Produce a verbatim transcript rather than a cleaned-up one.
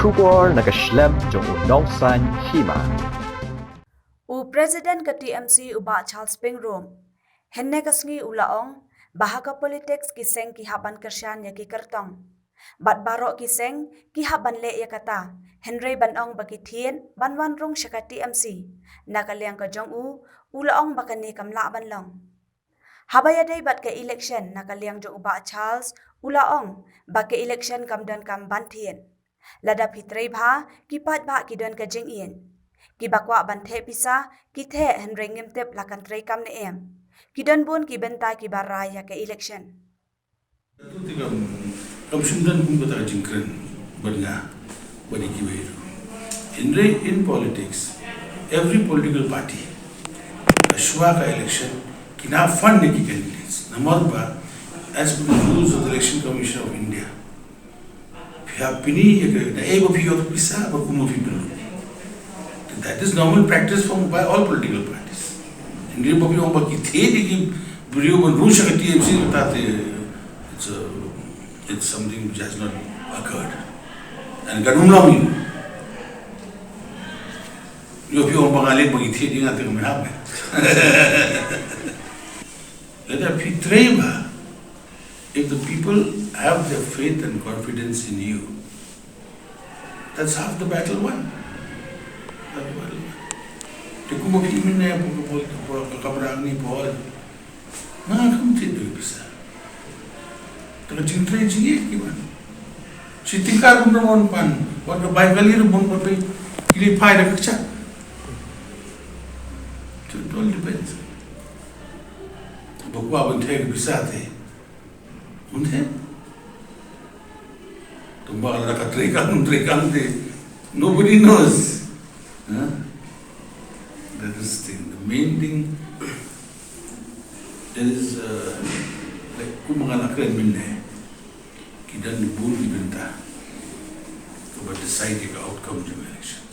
Khubor na ka shlem jong u Nongsaiñ Hima. U President ka T M C u Bah Charles Pyngrope hynne ka sngi u la ong ba ha ka politics ki seng ki hap ban kyrshan ïa ki kyrtong. Bad baroh ki seng ki hap ban leh ïa kata, hynrei ban ong ba ki thied ban wan rung sha ka T M C na ka liang ka jong u, u la ong ba kane kam lah ban long. Haba ïadei bad ka election, na ka liang jong u Bah Charles u la ong ba ka election kam donkam ban thied. Lada phi trei bha, ki paidbah ki don ka jingïeit. Kiba kwah ban theh pisa ki theh, hynrei ngim tip la kan treikam ne em. Ki don bun ki bynta kiba rai ïa ka election. Te kam, kam shym don kum kata ka jingkren bad nga bad kiwei ruh. Hynrei in politics, every political party, shuwa ka election, ki na fund ïa ki candidates. Namar ba, as per the rules of the Election Commission of India, phi hap pyni ïa ka, da ei ba phi ïoh pisa, bad kumno phi pynlut. That is normal practice from, by all political parties. Hynrei ba phi ong ba ki thied ïa ki briew ban rung sha ka T M C, kata te, it's a, it's something which has not occurred. And kan ym long. Ïoh phi ong ba nga leh ba ki thied ïa nga, te kam hap. Lada phi trei bha, if the people have their faith and confidence in you, that's half the battle won. Half the battle won. Te kumba phi mynne, phi, phi, phi, phi, phi, phi, phi, phi, nga kam thied da ka pisa. Te ka jingtrei jingeh ki wan. Shi tyngka ruh ym don ban pan. Wat ka bai kali ruh ym don ban pei. Ki leit phai da ka kjat. So it all depends. Ba kwah ban theh ka pisa te. Ym theh. Tang ba lada ka treikam, treikam te. Nobody knows. Huh? That is the thing. The main thing, there is, uh, like, kumba nga la kren mynne, ki don bun ki bynta kiba decide ïa ka outcome jong election.